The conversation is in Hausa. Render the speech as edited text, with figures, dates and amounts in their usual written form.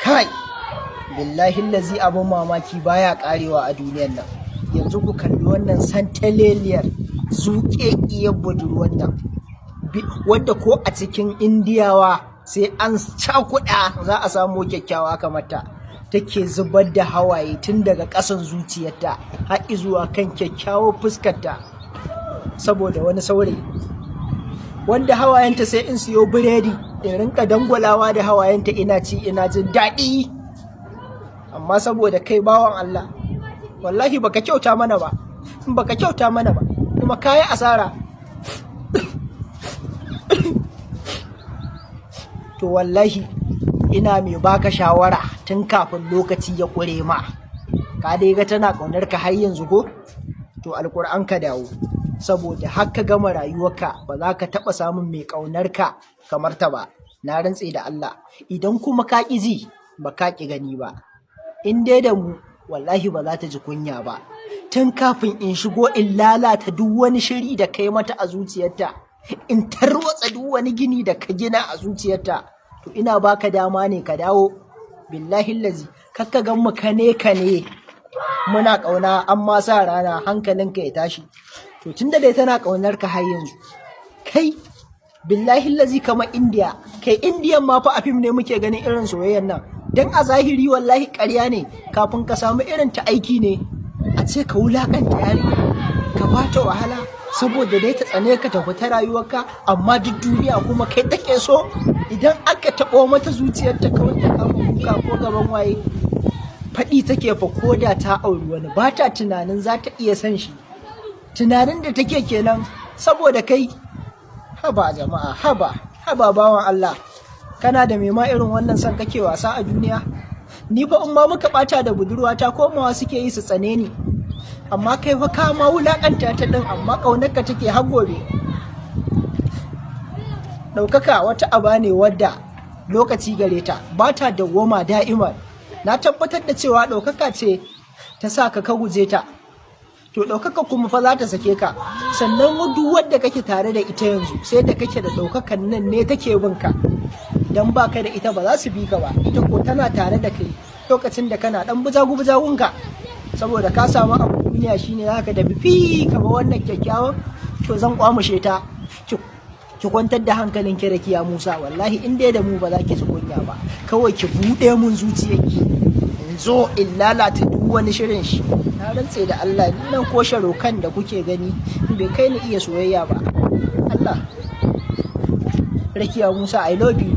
Kai, billahi lazi, abin mamaki baya karewa a duniyar nan. Yanzu ku kalli wannan santaleliyar zuƙeƙiyar budurwar nan, wadda ko a cikin Indiyawa sai an cakuɗa za a samu kyakkyawa kamar ta, take zubar da hawaye tun daga ƙasan zuciyarta har zuwa kan kyakkyawar fuskarta saboda wani saurayi, wanda hawayenta sai in siyo biredi in rinka dangwalawa da hawayenta ina ci ina jin daɗi. Amma saboda kai, bawan Allah, wallahi baka kyauta mana ba, baka kyauta mana ba, kuma kayi asara. To wallahi ina mai baka shawara tun kafin lokaci ya ƙure ma. Ka dai ga tana ƙaunar ka har yanzu ko? To alƙur'an ka dawo, saboda har ka gama rayuwarka ba za ka taɓa samun mai ƙaunar ka kamar ta ba, na rantse da Allah. Idan kuma ka ƙi ji, ba ka ƙi gani ba. In dai da mu, wallahi ba za ta ji kunya ba. Tun kafin in shigo in lalata duk wani shiri da kai mata a zuciyarta, in tarwatsa duk wani gini da ka gina a zuciyarta, to ina baka dama ne ka dawo. Billahi lazi, kakka gan mu kane kane muna ƙauna amma sa rana hankalinka ya tashi. To tunda dai tana ƙaunar ka har yanzu, kai, billahi lazi, kamar Indiya. Kai, Indiyan ma fa a fim ne muke ganin irin soyayyar nan, dan a zahiri wallahi ƙarya ne. Kafin ka samu irin ta aiki ne. A ce ka wulakanta yarinya, ka bata wahala saboda dai ta tsane ka, ta fita rayuwarka, amma duk duniya kuma kai take so. Idan aka taɓo mata zuciyarta kawai ta kama kuka, ko gaban waye faɗi take fa. Ko da ta auri wani, ba ta tunanin za ta iya son shi. Tunanin da take kenan saboda kai. Haba jama'a, haba, haba bawan Allah, kana da mai ma irin wannan son kake wasa a duniya? Ni fa in ma muka bata da budurwata, komawa suke yi su tsane ni. Amma kai fa ka ma wulakanta ta din, amma ƙaunarka take har gobe. Ɗaukaka wata aba ne wadda lokaci gare ta, ba ta dawwama da'ima. Na tabbatar da cewa ɗaukaka ce ta sa ka ka guje ta, to ɗaukaka kuma fa za ta sake ka. Sannan duk wadda kake tare da ita yanzu, sai da kake da ɗaukakan nan ne take bin ka. Idan baka da ita, ba za su bi ka ba. Ita ko tana tare da kai lokacin da kana dan bujagu bujagunka, saboda ka samu abu duniya shine zaka tafi fi kamar wannan kyakkyawan. To zan kwamushe ta. Ki kwantar da hankalin ki, Rakiya Musa. Wallahi in dai da mu, ba za ki ji kunya ba. Kawai ki buɗe mun zuciyarki in zo in lalata duk wani shirin shi. Na rantse da Allah, ni nan ko sharokan da kuke gani bai kai ni iya soyayya ba. Allah, Rakiya Musa, I love you.